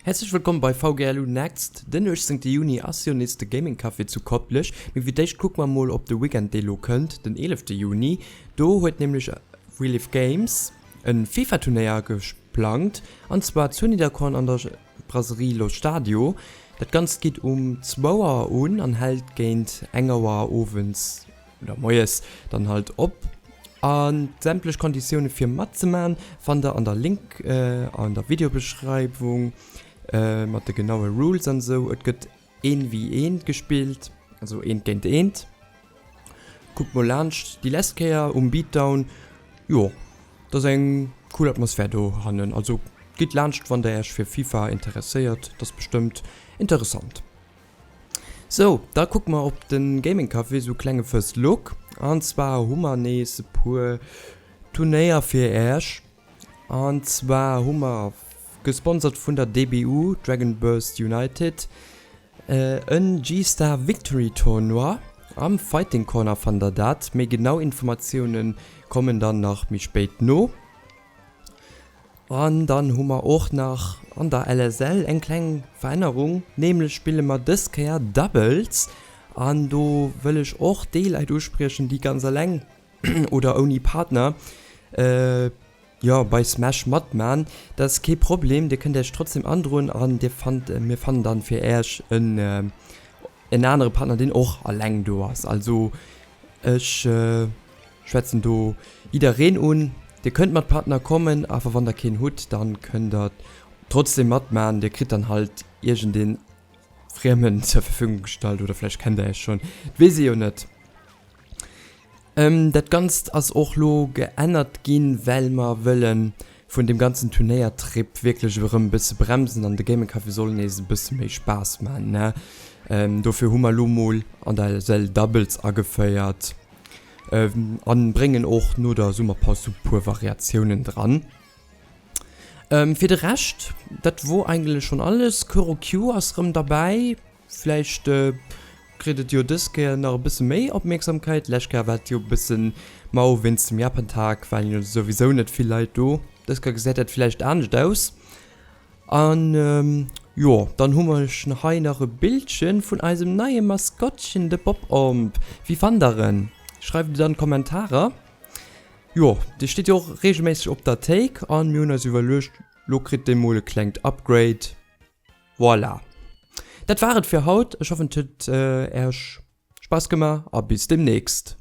Häerzlech wëllkomm bei VGLU Next. Den 18 Juni ass jo nees de Gaming Café zu Koplech. Mee fir d'éischt kucke mer mol op de Weekend dee lo kënnt, den 11 Juni. Do huet nämlech We Live Games e FIFA Turnéier geplangt an zwar zu Nidderkorn an der Brasserie Lo Stadio. Dat Ganzt geet um zwou Auer un an hält géint eng Auer owends oder moies dann halt op. An sämtlech Konditioune fir matzemaan fannt der an der Link an der Videobeschreiwung mat de genaue Rules an esou. Et gëtt een wéi eent gespillt, also eent géint eent. Kuckt mol laanscht déi lescht Kéier um Beatdown, jo et ass eng cool Atmosphär dohannen. Also gitt laanscht wann der äech fir FIFA interesséiert, et ass bestëmmt interessant. Sou, da kucke mer op de Gaming Café, sou klenge First Look. An zwar hu mer nees e puer Turnéier fir äech. An zwar hu mer, gesponsert vun der DBU, Dragon Burst United, en G-Star Victory Tournoi. Am Fighting Corner fannt der dat. Méi genau Informatioune kommen dann nach méi spéit no. An dann hu mer och nach an der LSL eng kleng Verännerung, nämlech spille mer dës Kéier Doubles. An do wëll ech och déi Leit uspriechen, déi ganz eleng oder ouni Partner, jo, bei Smash matman. Dat ass kee Problem, dir kënnt Iech trotzdem androen an dir fannt, mir fannen dann fir Iech en anere Partner, deen och eleng do ass. Also ech. Schwätzen do jiddereen un. Dir kënnt mat Partner kommen, awer wann der keen hutt, dann kënnt der trotzdem matmaan. Dir kritt dann halt iergendeen Friemen zur Verfügung gestallt oder vläicht kennt der iech schon, et weess ee jo net. Dat ganzt ass och lo geännert ginn, well mer wëllen vun deem ganzen Turnéiertrip wierklech erëm e bësse bremsen an de Gaming Café soll nees e bësse méi Spaass maan, ne? Dofir hu mer lo mol an der LSL Doubles ageféiert. An bréngen och no der Summerpaus sou puer Variatiounen dran. Fir de Rescht, dat wor eigentlech schon alles. Kuro Q ass rëm derbäi. Vläicht kritt et jo dës Kéier nach e bësse méi Opmierksamkeit. Lescht Kéier war et jo e bësse mau, wéinst dem Japantag waren jo souwisou net vill Leit do. Dës Kéier gesäit dat vläicht anescht aus. An jo, dann hu mer hei nach e Bildchen vun eisem neie Maskottchen, de Bob-Omb. Wéi fannt der en? Schreift et an d'Kommentarer. Jo, dee steet jo och regelméisseg op der Théik an mir hunn eis iwwerluecht, lo kritt dee mol e klengt Upgrade. Voilà, dat war et fir haut. Ech hoffen et huet äerch Spaass gemaach a bis demnächst.